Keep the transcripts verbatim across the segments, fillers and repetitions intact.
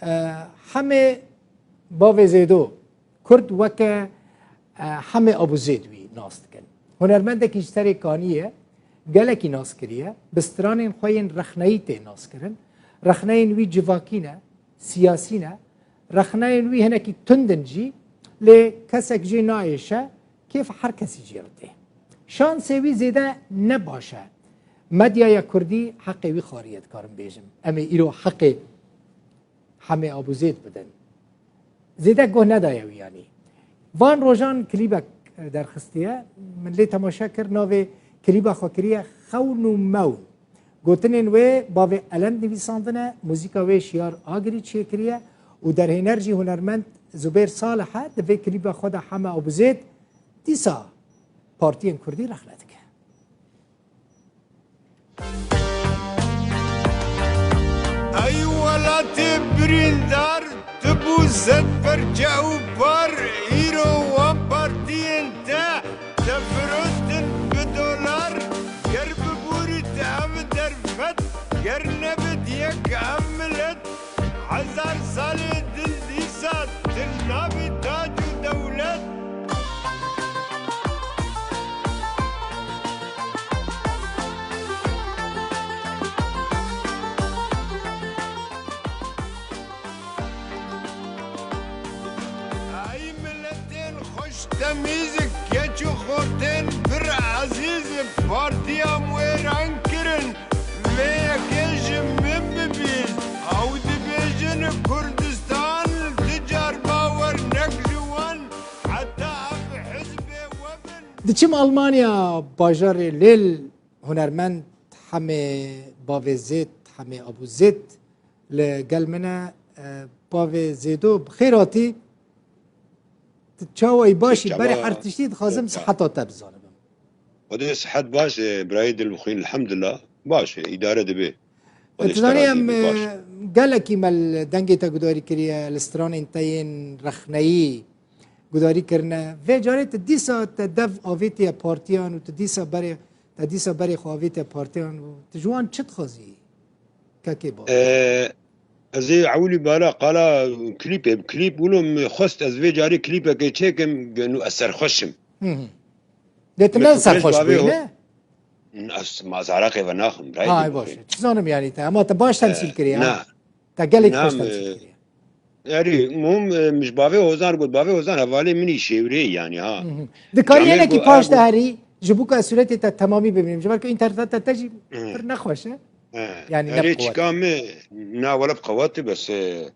E, Hemê Bavê Zêdo, Kurd weke, e, Hemê Abûzêd wî nas dikin. Hunermendekî ji Serê Kaniyê ye, gelekî nas kiriye, bi stranên xwe yên rexneyî tê naskirin. Rexneyên wî civakî ne, siyasî ne. Rexneyên wî hinekî tund in jî, lê kesek jê nayêşe, kêf her kesî jê re tê. Şansê wî zêde ne baş e. Medyaya kurdî heqê wî xariye, dikarim bêjim. Em ê îro heqê Hemê Abûzêd bidin. Zêde guh nedaye wî yanî. Van rojan klîbek derxistiye. Min lê temaşe kir, navê klîba xwe kiriye Xewn û Mewn. Gotinên wê bavê Elend nivîsandine, muzîka wê Şiyar Agirî çêkiriye û derhêner jî hunermend Zubêr Salih e. Di vê klîba xwe de Heme Abûzêd dîsa partiyên kurdî rexne dike. Ey welatê birîndar, tu bû sed perçe û par, îro wan partiyên te tefirotin bi dolar. Ger bibûrit ev derfet, ger nebit yek ev milet, hezar salê din dîsa tu nabî tac û dewlet. Ey miletên xweş temîz, keç û xortên pir ezîz, partiya me wêran kirin, vê yekê ji min bibîst. Ew dibêjin Kurdistan, ti car bawer nek ji wan, heta ev hizbê we bin. Diçim Almanya, bajarê Lille, hunermend Hemê Bavê Zêd, Hemê Abû Zêd li gel min e. E, Bavê Zêdo, bi xêr hatî. Tu çawa yî, baş î? Çawa? Berê her tiştî dixwazim siheta te bizanibim. Xwedê sihet baş, e, birayê dilbixwîn, elhamdulillah. Baş e, îdare dibe. Xwedê ji te razî be, baş. Tu zanî em, e, gelekî me li dengê te gudarî kiriye, li stranên te yên rexneyî gudarî kirine. Vê carê tu dîsa te dev avêtiye partiyan û tu dîsa berê, te dîsa berê xwe avêtiye partiyan û tu ji wan çi dixwazî? Kekê bavê. E, ez ê ewilî bala qala klîpê, klîp wilo min xwest ez vê carê klîpekê çêkim, nû ez serxweş im. Hı hı. Lê tu ne serxweş bûyî, ne? Ez ma zaraqê ve naxim, birayê dilbixwîn. Ay, baş e. Çi zanim yanî te, ama te baş temsîl kiriye, ha? Na. Te gelek xweş temsîl kiriye. Erê, mum, e, min ji bavê Hozan got, bavê Hozan hevalê min î, şêwrê yanî, ha. Hı hı. Dikarî hinekî paş de herî, ji bo ku ez sûretê te temamî bibînim. Ji ber ku înterneta te jî pir nexweş e. He. Yanî ne bi qewet e. Erê çika min, na wele bi qewet e, bes, e,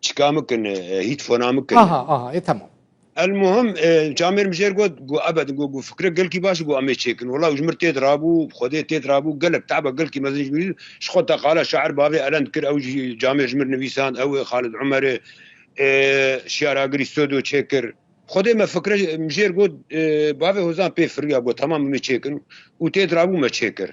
çika min kin, e, hît fona min kin. Aha, aha, e, temam. El muhim, e, camêr min jêr got, got, ebed, got, got, fikre gelkî baş, got, em ê çêkin. Wela û ji mir têd rabû, bi Xwedê têd rabû, gelek teba gelkî mezin ji mir, ji xwe te qala şair bavê Elend kir, ew jî camêr ji mir nivîsand, ew ê Xalid Umer e, e, Şiyar Agirî stûdyo çêkir. Xwedê me fikre, min jêr got, e, bavê Hozan pê firiya, got, temam, em ê çêkin. Û têd rabû me çêkir.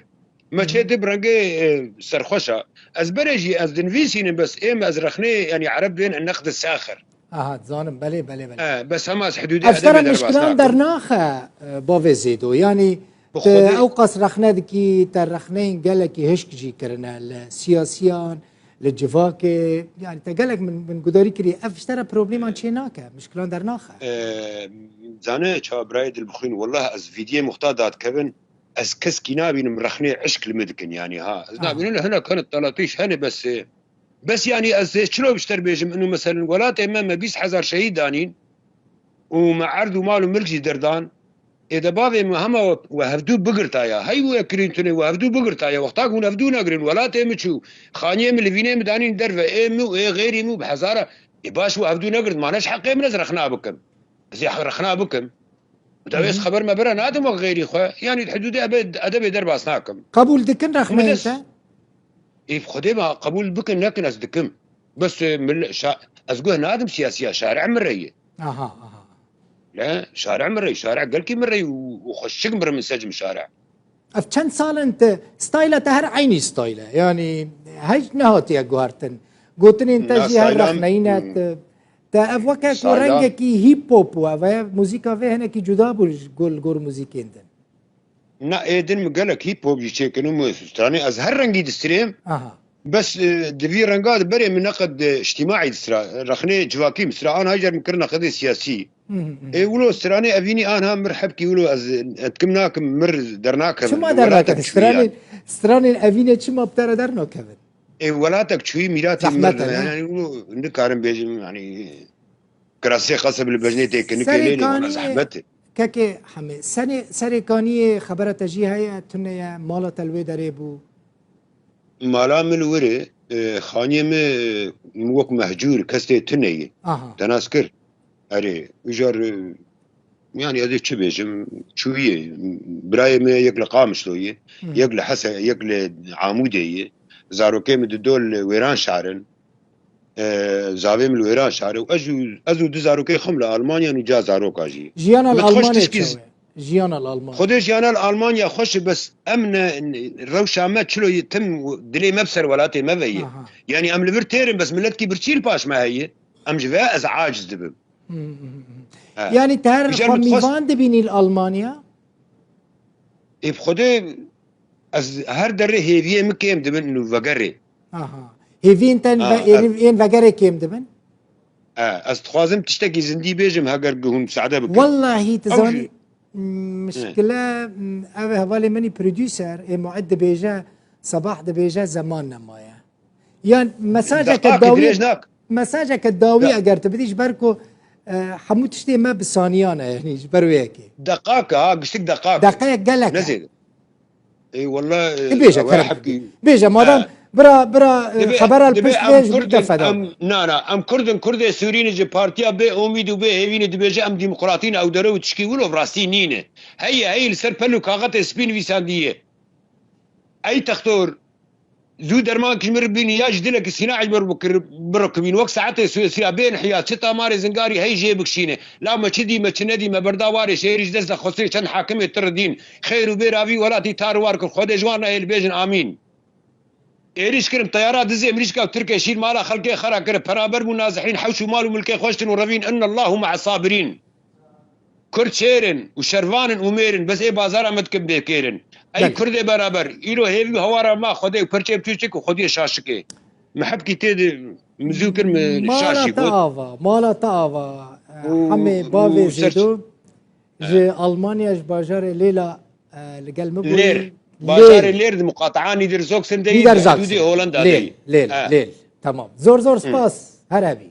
Me çê dib rengê, e, serxweş a. Ez berê jî ez dinivîsînim, bes êm ez rexnê, yanî ereb dibên enneqd saxir. Aha, dizanim, belê, belê, belê. E, bes hema ez hidûdê edebê derbas nakim. Ev ji te re mişkilan dernaxe, e, bavê Zêdo. Yanî tu ewqas rexne dikî, te rexneyên gelekî hişk jî kirine li siyasiyan, li civakê. Yanî te gelek min, min gudarî kirî. Ev ji te re probleman çê nake, mişkilan dernaxe. E, zane çawa birayê dilbixwîn, wellah ez vîdiyê muxta dadikevin, ez keskî nabînim rexnê eşk li min dikin, yanî ha. Ez nabînim, hinek hene, telatîş hene, bes, e, bes yanî ez ê çilo ji te re bêjim, inu meselen welatê me, me bîst hezar şehîd danîn û me erd û mal û milk jî derdan. Ê de bavê me hema we, we hevdû bigirtaya. Hey we kirîn tune we hevdû bigirtaya. Wexta ku hûn hevdû negirin, welatê min çû. Xaniyê min li vînê min danîn derve. Ê min û ê xêrî min û bi hezara. Ê baş we hevdû negirt, ma ne ji heqê min ez rexna bikim. Ez ê rexna bikim. Dawê ez xeber mebera nadim wek xêrî xwe. Yanî di hidûdê ebe-, edebê derbas nakim. Qebûl dikin rexneyên te? Ê bi Xwedê me qebûl bikin nekin ez dikim. Bes, e, mil-, şa-, ez guh nadim siyasiya, şare min re ye. Aha, aha. Ne, şare min re, şare gelkî min re û, û xweşik mirim min secim şare. Ev çend sal in te stayla te her eynî stayl e. Yanî hiç nehatiye guhertin. Gotinên te jî her rexneyî ne, hmm, te, te ev weke ku rengekî hip hop û ev e, muzîka vê hinekî cuda bû ji gor, li gor muzîkên din. Na ê din min gelek hip hop jî çêkirim û stranê ez her rengî distirêm. Aha. Bes, e, di vî renga de berê min neqed, e, îctîmaî distra, rexnê civakî min sira, anha jî min kirine qedê siyasî. Hı hı hı. Ê wilo stranê evînî anha mir hebkî wilo ez, e, dikim nakim mir dernakevin. Çima dernakevin? Stranên, stranên evînê çima bi te re dernakevin? Ê welatek çûyî mîratê mir. Zehmet e, ne? Yani wilo nikarim bêjim, yani kirasê xasib li bejnê tê kinikê lê lê wala zehmet e. Kekê Hemê, senê, serê kaniyê xebera te jî heye, tune ye, mala te li wê derê bû? Mala min li wir e, e, xaniyê min, e, wek mehcûr, kes tê tune ye. Aha. Te nas kir. Erê, îcar, e, yani ez ê çi bêjim, çûyê. Birayê min yek li Qamişlo ye, Hı. yek li Hese, yek li Amûdê ye. Zarokê min di dol li Wêran şarin. E, zavê min li Wêran şar e û ez û, ez û du zarokê xwe li Almanya û ca zaroka jî. Jiyana li Min xweş Almanya tişkî çawa ye? Jiyana li Almanya. Xwedê jiyana li Almanya xweş e, bes em ne, ne, rewşa me çilo ye tim dilê me bi ser welatê me ve ye. Aha. Yani em li vir têr in, bes miletkî birçî li paş me heye. Em ji ve ez aciz dibim. Hı, hı, hı, hı. He. Yani te her Îcar xwe min dixwest mîvan dibînî li Almanya? Ê bi Xwedê ez her derê hêviyê min kêm dibin û vegerê. Aha. Hêviyên te Ha, ve-, ê-, ê-, ên vegerê kêm dibin? E, ez dixwazim tiştekî zindî bêjim, heger ku hûn misaade bikin. Wellahî, tu Ew zanî, jî m, mişkile, m, ev e hevalê min î producer, ê Muid dibêje, Sebah dibêje, zeman nemaye. Yan mesajeke Deqakê dawî, dirêj nak. mesajeke dawî De- eger tu bidî, ji ber ku, e, hemû tiştê me bi saniyan e, yanî ji ber wê yekê. Deqak e, ha, giştik deqak e. Deqeyek gelek e. Ne zêde. Ê, wela, e, Bêje, ew kerem hebkî. Bêje, madem Ha. bira, bira, e, Dibe, xebera li dibe pişt em vê ji Kurd in, te feda. em, na, na, em Kurd in, Kurdê Sûrî ne, ji partiya bê umîd û bê hêvî ne dibêje em demokratî ne, ew dere û tişkî wilo rastî nîne. Heye, heye li ser pel û kaxetê spî nivîsandiye. Ey textor, zû derman kî ji min re bînî ya ji dilekî sîna ji min re bikir-, birikibîn. Wek saetê Swêsriya bê inhiya, çi tamarê zingarî hey jê bikişîne. La me çi dî, me çi nedî, me berda warê şêrî ji dest de xwestirê çend hakimê tirr dîn. Xeyr û bêra vî welatî tar û war kir. Xwedê ji wan re hêl bêjin amîn. Êrîş kirin, teyara dizê mirîşka Tirkê şîn mala xelkê xera kir. Peraber bû nazihîn, hewş û mal û milkê xweştin û revîn. Innallahu me'a sabirîn. Kurd şêr in û şervan in û mêr in, bes ê bazara me dikin bêkêr in. Ey Belê. Kurdê beraber, îro hêvî û hawara ma Xwedê û perçê bi tûçik û Xwediyê şaşikê. Me hebkî tê de mizû kir, me Mala şaşî te got. ava, mala te ava. Û, Hemê û bavê ser Zêdo ji Almanya, ji bajarê Lêla, e, li gel min bûyî. Lêr. Bajarê Lêr. Lêr di muqataa Niedersachsen de yî, di Niedersachsen. Hudûdê Holanda de Lêl, yî. Lêl, Ha. Lêl. Tamam. Zor zor Hı. spas. Her hebî.